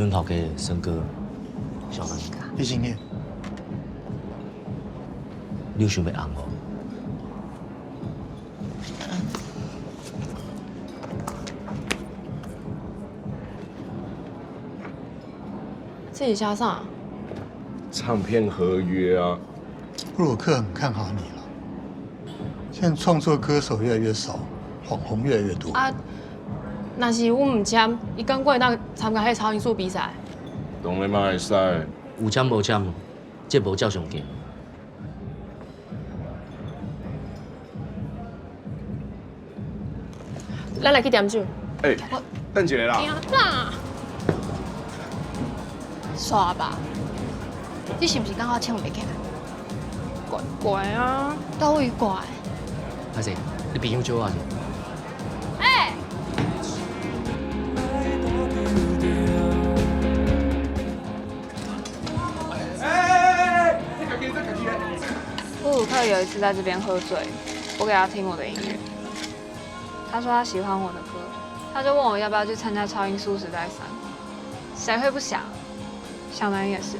这阵头家森哥，小南，异性恋。你有想欲红无？这是写啥？唱片合约啊。布鲁克很看好你了。现在创作歌手越来越少，网红越来越多。啊，若是阮毋签，伊敢阁会当参加彼超音速比赛？当然嘛会使。有签无签，这无照相镜。咱来去点酒。欸，等一下啦。啦。煞吧？你是毋是感觉唱袂起来？怪怪啊！佗位怪？歹势，你朋友招我者。欸！哎！这家己，这家己的。布鲁克有一次在这边喝醉，我给他听我的音乐，他说他喜欢我的歌，他就问我要不要去参加超音速时代3，谁会不想？小南也是。